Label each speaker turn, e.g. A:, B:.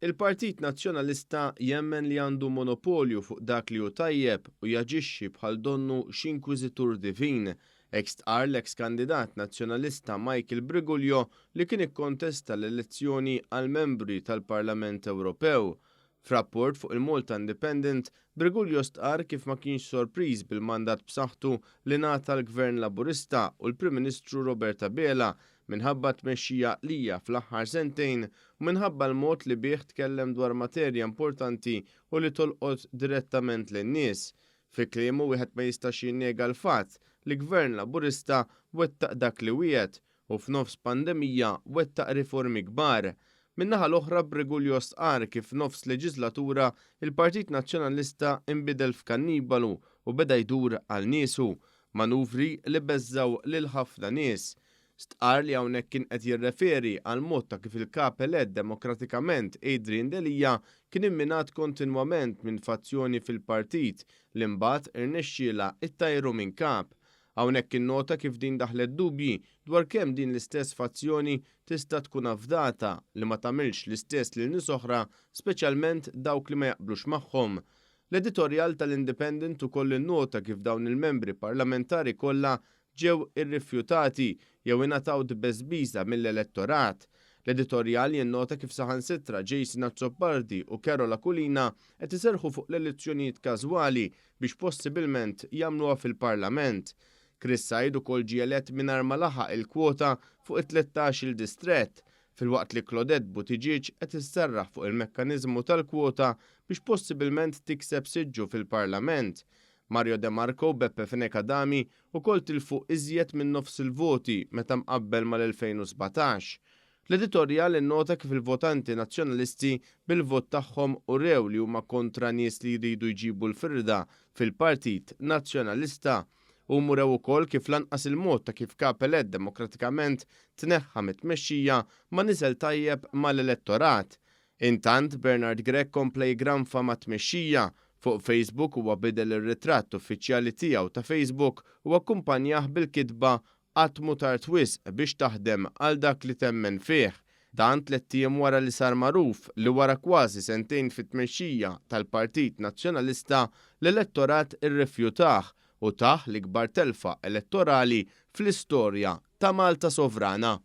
A: Il-Partit Nazzjonalista jemmen li għandu monopolju fuq dak li hu tajjeb u jaġixxi bħal donnu xi inkwiżitur divin, hekk stqarr l-eks kandidat Nazzjonalista Michael Briguglio li kien ikkontesta l-elezzjoni għall-Membri tal-Parlament Ewropew. F'rapport fuq il-Malta Independent, Briguglio stqarr kif ma kienx sorpriż bil-mandat b'saħħtu li ngħata l-Gvern Laburista u l-Prim Ministru Robert Abela minħabba t-tmexxija għaqlija fl-aħħar sentejn u minħabba l-mod li bih tkellem dwar materja importanti u li tolqot direttament lin-nies. Fi kliemu wieħed ma jistax jinnega l-fatt li Gvern Laburista wettaq dak li wiegħed u f'nofs pandemija wettaq riformi kbar. Min-naħa l-oħra Briguglio stqarr kif f'nofs leġislatura il-Partit Nazzjonalista inbidel f'kannibalu u beda jdur għal niesu. Manuvri li beżżgħu lil ħafna nies. Stqarr li hawnhekk kien qed jirreferi għall-mod ta' kif il-Kap elett demokratikament Adrian Delia kien imminat kontinwament minn fazzjoni fil-partit li mbagħad irnexxielha ttajru minn Kap. Hawnhekk innota kif din daħħlet dubji dwar kemm din l-istess fazzjoni tista' tkun afdata li ma tagħmilx l-istess lil nies oħra speċjalment dawk li ma jaqblux magħhom. L-editorjal tal-Independent ukoll innota kif dawn il-membri parlamentari kollha ġew irrifjutati jew ingħataw tbeżbiża mill-elettorat. L-editorjal jinnota kif saħansitra Jason Azzopardi u Carol Aquilina qed iserrħu fuq l-elezzjonijiet każwali biex possibilment jagħmluha fil-Parlament. Chris Said ukoll ġie elett mingħajr ma laħaq il-kwota fuq it-tlettax-il distrett, filwaqt li Claudette Buttigieg qed isserraħ fuq il-mekkaniżmu tal-kwota biex possibilment tikseb siġġu fil-Parlament. Mario De Marco u Beppe Fenech Adami wkoll tilfu iżjed minn nofs il-voti meta mqabbel mal-2017. L-editorjal innota kif il-votanti Nazzjonalisti bil-vot tagħhom urew li huma kontra nies li jridu jġibu l-firda fil-Partit Nazzjonalista. Huma urew ukoll kif lanqas il-mod ta' kif Kap elett demokratikament tneħħa mit-tmexxija ma niżel tajjeb mal-elettorat. Intant, Bernard Grech kompla jiggranfa mat-tmexxija. Fuq Facebook huwa bidel ir-ritratt uffiċjali tiegħu ta' Facebook u akkumpanjah bil-kitba Qatt mhu tard wisq biex taħdem għal dak li temmen fih. Dan tlett ijiem wara li sar magħruf li wara kważi sentejn fit-tmexxija tal-Partit Nazzjonalista, l-elettorat irrifjutah u tah l-ikbar telfa elettorali fl-istorja ta' Malta sovrana.